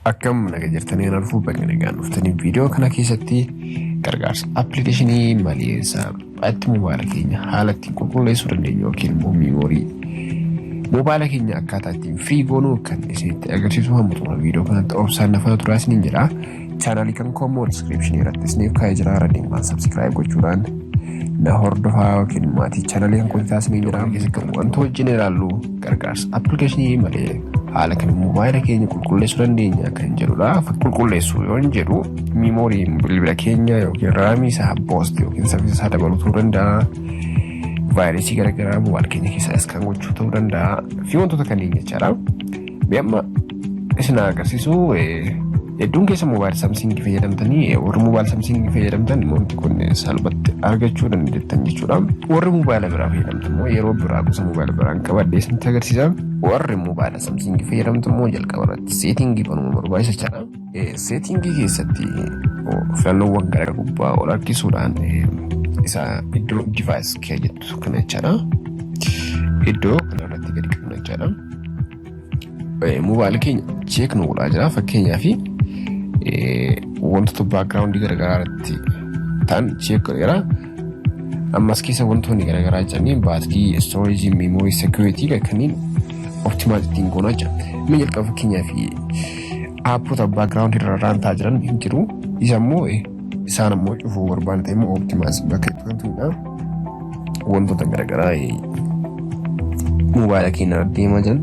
Akkam naga jirtanii dhufuu bakka nagaan dhuftanii viidiyoo kana keessatti gargaarsa appilikeeshinii malee salphaatti moobaayila keenya haala ittiin qulqulleessuu dandeenyu yookiin immoo memory moobaayila keenya akkaataa ittiin free goonuu kan isinitti agarsiisu hamma xumura viidiyoo kanatti obsaan na faana turaa isiniin jedha. Chaanaalii kan koo immoo description irratti isiniif kaa'ee jira. Irra deemaan subscribe gochuudhaan na hordofaa yookiin maatii chaanaalii kan koo taasisanii jira. Keessatti wanta wajjin ilaallu gargaarsa appilikeeshinii malee haala kan moobaayila keenya qulqulleessuu dandeenya kan jedhudha. Qulqulleessuu yoo jedhu memory bilbila keenya yookiin RAM isaa boost yookiin saffisa isaa dabaluu ta'uu danda'a. Vaayirasii garaagaraa moobaayila keenya keessaa scan gochuu ta'uu danda'a fi wantoota kanneen jechaadha. Mee amma isin agarsiisu. Hedduun keessa moobaayila Samsung fayyadamtanii, warri moobaayila Samsung fayyadamtan wanti kun salphatti argachuu dandeettan jechuudha. Warri moobaayila biraa fayyadamtan immoo yeroo biraa gosa moobaayila biraan qabadhee isinitti agarsiisa. Warri moobaayila Samsung fayyadamtan immoo jalqaba irratti setting banuu barbaachisa jechaadha. Setting keessatti filannoowwan gara gubbaa ol harkisuudhaan isa iddoo device care jettu kana jechaadha. Iddoo kana irratti gadi qabna jechaadha. Moobaayila keenya check nu godhaa jira. Fakkeenyaaf, wantoota background garaagaraa irratti ta'an check godheera. Ammas keessa wantoonni garaagaraa jiranii battery, storage, memory, security kanneen optimize ittiin goonaa jira. Inni jalqaba fakkeenyaaf aappota background irra raantaa jiran hin jiru. Isa immoo isaan immoo cufuu barbaanne ta'e immoo optimize bakka itti wantoota wantoota garaagaraa moobaayila keenya irra deemaa jiran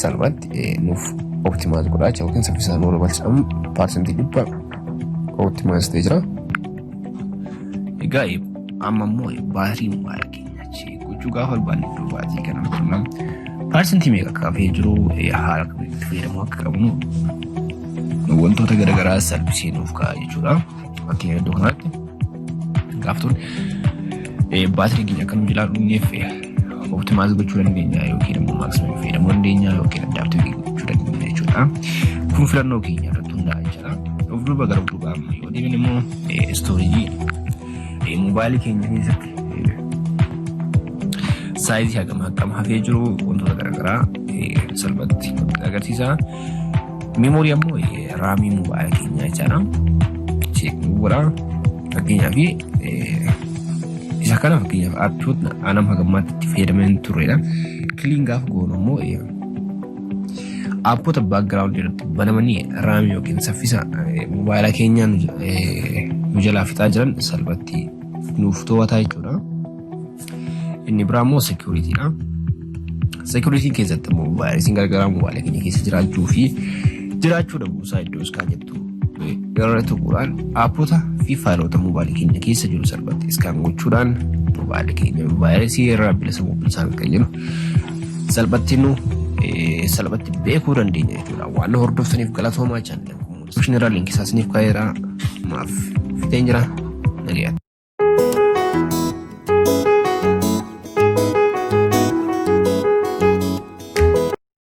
salphaatti nuuf optimize godhaa jira yookiin saffisaan nu barbaachisa. 100% optimize ta'ee jira. Egaa amma immoo baatirii moobaayila keenyaa check gochuu gaafa barbaanne iddoo baatirii kana qunnam parsantii meeqa akka hafee jiru, haala kamitti itti fayyadamuu akka qabnu wantoota garaagaraa salphisee nuuf ka'a jechuudha. Fakkeenya, iddoo kanatti gaaf tun baatirii keenya akka nu jalaa dhumneef optimize gochuu dandeenya yookiin immoo maximum fayyadamuu dandeenya yookiin adaptive gochuu dandeenya jechuudha. Kun filannoo keenya irratti hundaa'a jechuudha. Of duuba gara duubaa yoo deebiin immoo storage moobaayilii keenya keessatti size hagam akkam hafee jiru wantoota garaagaraa salphatti nutti agarsiisa. Memory ammoo RAM moobaayila keenyaa jechaadha. Check godha. Fakkeenyaaf, isa kana fakkeenyaaf aappiiwwan anam hagammaatti itti fayyadaman turredha. Clean gaafa goonu immoo aappota background irratti banamanii RAM yookiin saffisa moobaayila keenyaa nu jalaa fixaa jiran salphatti nuuf to'ataa jechuudha. Inni biraa immoo securitydha. Security keessatti immoo vaayirasiin garagaraa moobaayila keenya keessa jiraachuu fi jiraachuu dhabuusaa iddoo scan jettu irra tuquudhaan aappota fi faayilota moobaayilii keenya keessa jiru salphatti scan gochuudhaan moobaayilii keenya vaayirasii irraa bilisa bilisaan kan jedhu salphatti nu salphatti beekuu dandeenya jechuudha. Waan nu hordoftaniif galatoomaa. Channel kun irraa linkii isaa isiniif kaa'eera. Maaf fiteen jira.